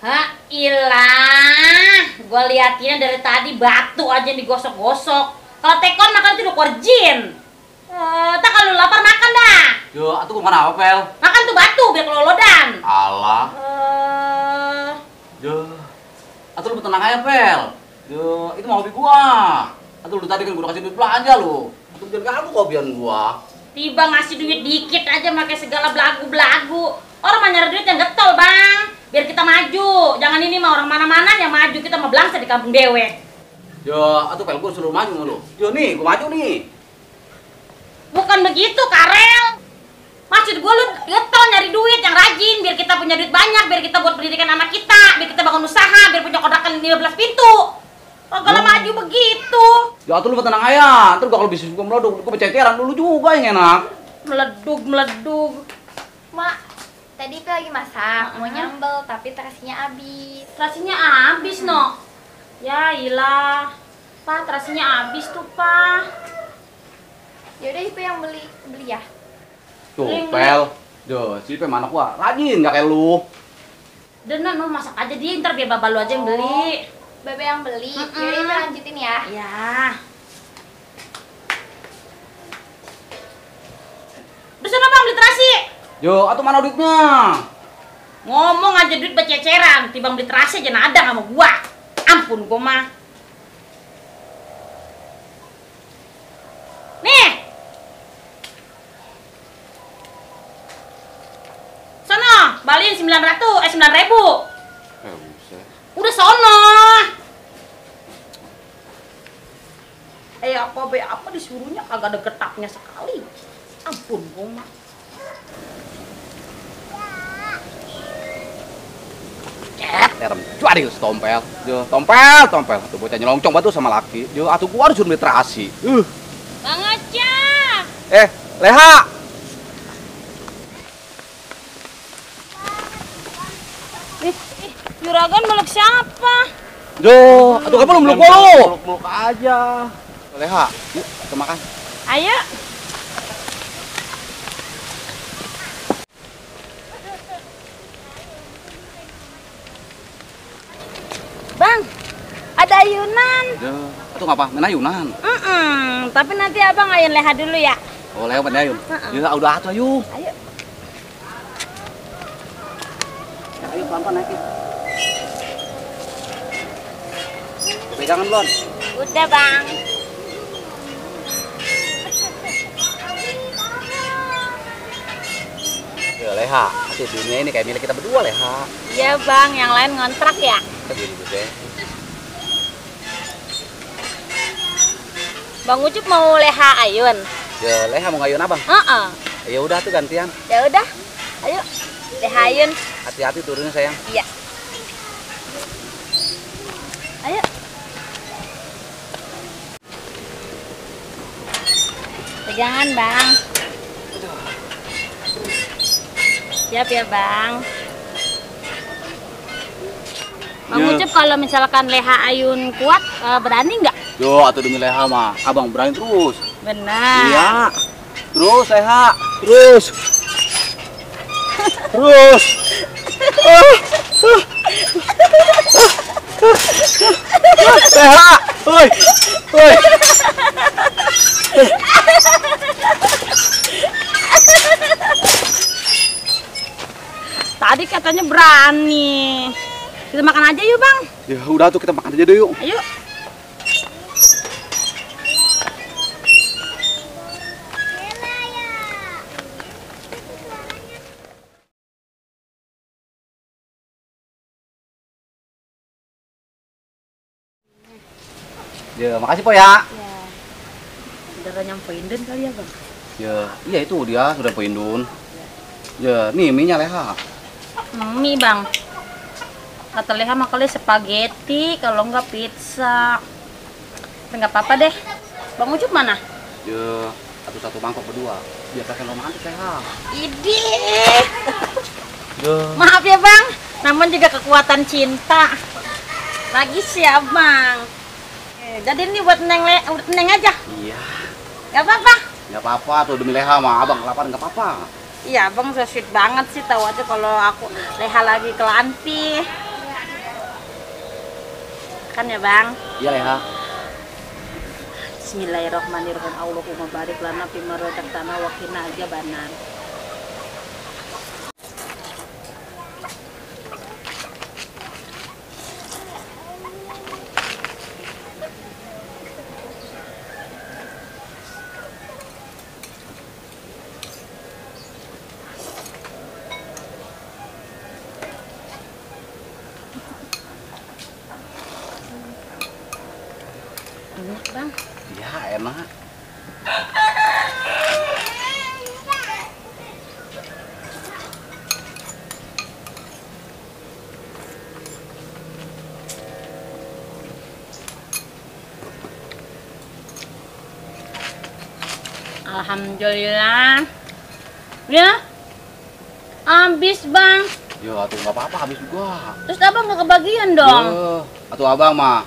Hah, ilah. Gua liatinnya dari tadi batu aja yang digosok-gosok. Kalau tekon makan itu udah korjin. Tak kalau lapar makan dah. Yo, atuh kemana apa, Pel? Makan tuh batu biar kelolodan. Alah. Yo, atuh lu tenang aja, Pel. Yo, itu mau hobi gua. Atuh lu tadi kan gua udah kasih duit belanja lu. Atuh jangan ganggu hobian gua. Tiba ngasih duit dikit aja pakai segala belagu-belagu. Orang mah nyari duit yang getol, Bang. Biar kita maju. Jangan ini mah orang mana-mana yang maju, kita mah belangsa di kampung dewe. Yo, atuh Pel gua suruh maju sama lu. Yo nih, gua maju nih. Bukan begitu, Karel. Maksud gue lu getol nyari duit yang rajin biar kita punya duit banyak, biar kita buat pendidikan anak kita, biar kita bangun usaha, biar punya kontrakan 15 pintu. Kagak maju begitu. Ya atuh lu tenang aja. Ntar gua kalau bisnis gua meleduk, gua peceteran dulu juga yang enak. Meledug. Mak, tadi Pi lagi masak, mau nyambel tapi terasinya habis. Terasinya habis, no. Ya ilah. Pak, terasinya habis tuh, Pak. Yaudah Ipe yang beli ya. Tuh, Pel. Yo, si Pel mana gua rajin enggak kayak lu. Denan lu masak aja dia, ntar biar bapak lu aja yang beli. Bebe yang beli. Yaudah Ipe lanjutin ya. Ya. Udah sana Bang beli terasi. Yo, atuh mana duitnya? Ngomong aja duit bececeran, tibang beli terasi aja nada sama gua. Ampun gua mah. Nih. Sono, baliin 9.000. Buset. Udah sono. Apa disuruhnya kagak ada getaknya sekali. Ampun gua mah. Terem, cuari tompel. Yo, tompel. Tuh bocah nyelongcong batu sama laki. Yo, atuh gua harus suruh literasi. Bang Oca. Leha. Juragan meluk siapa? Yo, atuh kamu belum meluk lu. Meluk aja. Leha, yuk kita makan. Ayo. Bang, ada ayunan. Yo, atuh ngapa? Main ayunan. Tapi nanti abang ayun leha dulu ya. Oh, Leha main ayun. Ya udah atuh ayo. Ayo. Ayo pelan-pelan naikin. Pegangan belum? Udah bang. Ya Leha, atuh dunia ini kayak milik kita berdua Leha. Iya bang, yang lain ngontrak ya. Kita gini deh. Bang Ucup mau leha ayun. Ya Leha mau ngayun abang. Ya udah tuh gantian. Ya udah, ayo leha ayun. Hati-hati turunnya sayang. Iya. Ayo. Pegangan bang. Siap ya bang. Bang Ya. Ucup kalau misalkan leha ayun kuat, berani nggak? Yo, atuh demi Leha mah, abang berani terus. Benar. Iya. Terus Leha, terus. Terus. Leha, woi. Woi. Tadi katanya berani. Kita makan aja yuk bang. Ya udah tuh kita makan aja deh yuk. Ayo. Ya, makasih Po ya. Ya. Udah nyampein den kali ya bang. Ya, iya itu dia sudah poindun. Ya, nih mie-nya Leha. Mie bang. Kata Leha mah kali spaghetti, kalau enggak pizza. Tapi nggak apa-apa deh. Bang Ucup mana? Ya, satu mangkok berdua. Biar kakek romantis Leha. Idih. Ya. Maaf ya bang, namun juga kekuatan cinta. Lagi siap bang. Jadi ini buat neng aja. Iya. Gak apa-apa. Gak apa-apa tuh demi Leha mah, abang kelaparan gak apa-apa. Iya, abang so sweet banget sih, tahu aja kalau aku Leha lagi kelampi. Makan ya, Bang. Iya, Leha. Bismillahirrahmanirrahim. Allahumma barik lana fima razaqtana wa qina adzabannar. Enak, Bang. Iya, enak. Alhamdulillah. Ya. Habis, Bang. Yo, atuh nggak apa-apa habis juga. Terus Abang nggak kebagian dong? Yo, atuh abang mah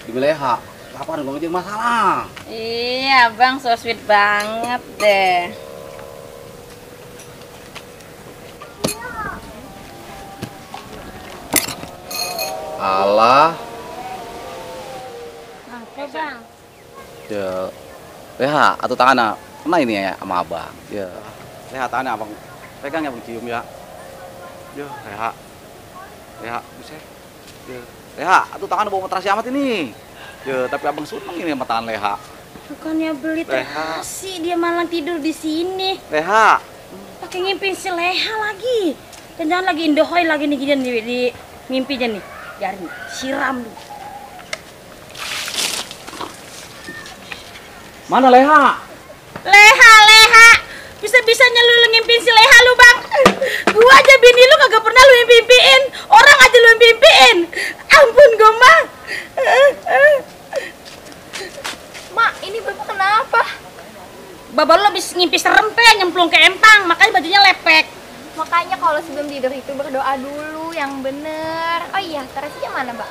di Leha. Kapan gua ngejeng masalah? Iya, Bang, so sweet banget deh. Alah, Apa, Bang? yo. Leha, atuh tangannya kena ini ya sama abang. Yo. Leha tangannya abang. Pegang ya, Bang, cium ya. Yo, Leha. Leha, buset. Yo. Leha, atuh tangan bawa terasi amat ini. Yo, tapi abang seneng ini sama tangan Leha. Bukannya beli Leha. terasi, dia malah tidur di sini. Leha. Pakai ngimpin si Leha lagi. Dan jangan lagi indohoy lagi nih gini di mimpinya nih. Biarin, siram dulu. Mana Leha? Leha. Bisa-bisanya lu ngimpin si Leha lu, Bang. Gua aja bini lu kagak pernah lu mimpiin. Orang aja lu mimpiin. Ampun gua, Mah. Mak, ini bapak kenapa? Bapak lu habis ngimpi serempe nyemplung ke empang, makanya bajunya lepek. Makanya kalau sebelum tidur itu berdoa dulu yang bener. Oh iya, terasinya mana, Mbak?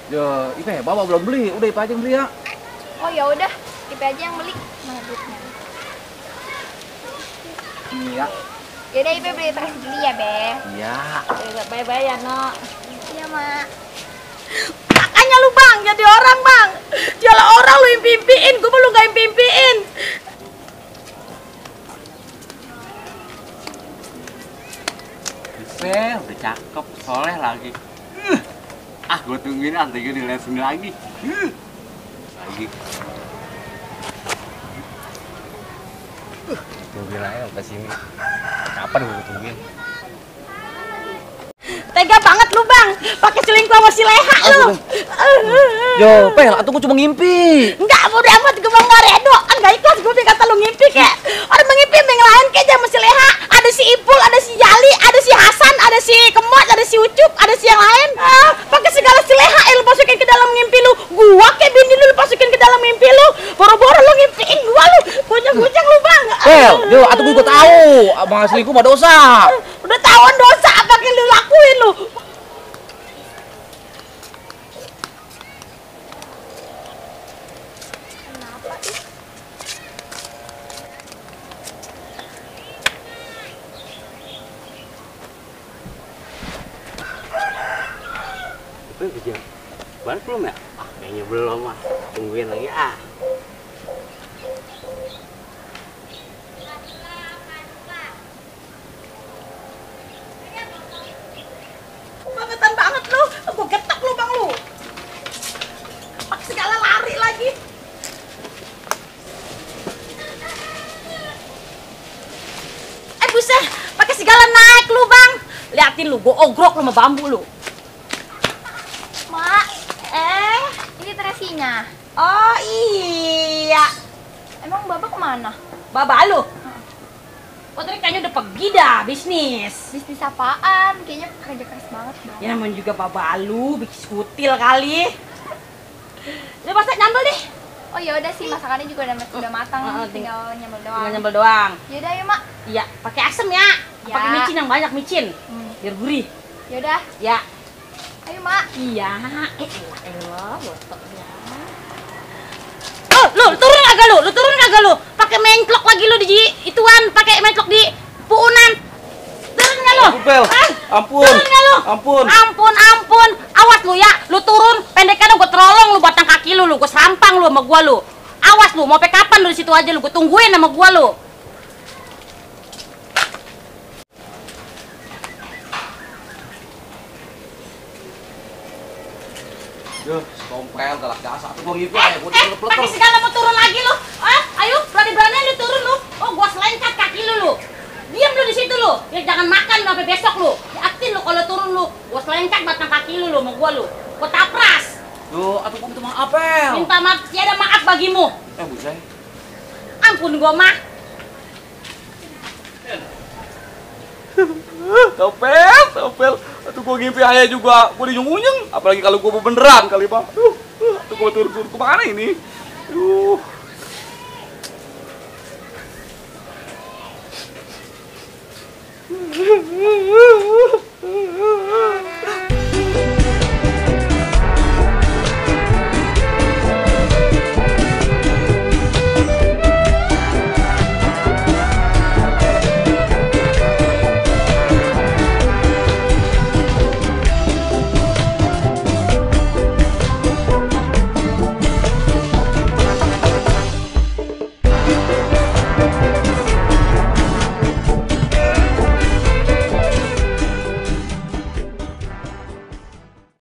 Yo, Ipe, bapak belum beli. Udah Ipe aja yang beli ya. Oh ya udah, Ipe aja yang beli. Mana duitnya? Ini ya. Yaudah Ipe beli terasi dulu ya, Be. Iya. Bye-bye ya, No. Iya, Mak. Makanya lu, Bang, jadi orang, Bang. Jalan orang lu impiin, gua lu gak impiin. Ipe, udah cakep, soleh lagi. Gue tungguin nanti gue dilihat sini lagi. Lagi. Tungguin aja sampai sini. Kapan gue tungguin? Tega banget lu, Bang. Pakai selingkuh sama si Leha lu. Yo, Pel, atuh gua cuma ngimpi. Enggak, bodo amat, gue bang gak redo. Enggak ikhlas gue kata lu ngimpi kek. Orang mengimpi yang lain kek sama si Leha. Ada si Ipul, ada si Jali, ada si Hasan, ada si Kemot, ada si Ucup, ada si yang lain. Pakai segala si Leha lu masukin ke dalam ngimpi lu. Gua kek bini lu masukin ke dalam ngimpi lu. Boro-boro lu ngimpiin gua lu. Bujang-bujang lu, Bang. Pel, yo, atuh gua tahu. Abang selingkuh mah dosa. Udah tahuan dosa apa yang lu lakuin lu. Ipe kerja balik belum ya? Kayaknya belum ah. Tungguin lagi ah. Bangetan banget lu. Gua getak lu, Bang lu. Pakai segala lari lagi. Buset, pakai segala naik lu, Bang. Liatin lu, gua ogrok lu sama bambu lu. Mak, ini terasinya. Oh iya. Emang Bapak kemana? Baba lu. Oh, tadi kayaknya udah pergi dah bisnis. Bisnis apaan? Kayaknya kerja keras banget, Bang. Ya namanya juga baba lu, bikin skutil kali. Udah masak nyambel deh. Oh ya udah sih, masakannya juga udah matang, tinggal nyambel doang. Tinggal nyambel doang. Yaudah ya, Mak. Iya, pakai asem ya. Ya. Pakai micin yang banyak, micin. Biar gurih. Yaudah, Ya. ayo Mak. Iya. Elah, botoknya. Oh, lu turun agak lu? Lu turun agak lu? Pakai mentlok lagi lu di ituan, pakai mentlok di puunan. Turun enggak lu? Ampun, Pel. Ampun. Turun enggak lu? Ampun. Ampun. Awas lu ya. Lu turun, pendeknya gua terolong lu batang kaki lu, gua sampang lu sama gua lu. Awas lu, mau sampai kapan lu di situ aja lu, gua tungguin sama gua lu. Yo, tompel galak jasa tuh gua ngimpi aja gua Pakai dipelek-pelek. segala mau turun lagi lu. Ayo, berani-berani lu turun lu. Oh, gua selengkat kaki lu. Diam lu di situ lu. Ya jangan makan lu sampai besok lu. Yakin lu kalau turun lu, gua selengkat batang kaki lu sama gua lu. Gua tapras. Yo, atuh gua minta maaf, Pel. Minta maaf, tiada maaf bagimu. Buset. Ampun gua mah. Topel. Atuh gua ngimpi aja juga, gua dinyung-nyung. Apalagi kalau gua beneran kali, Pak. Atuh gua turun ke mana ini?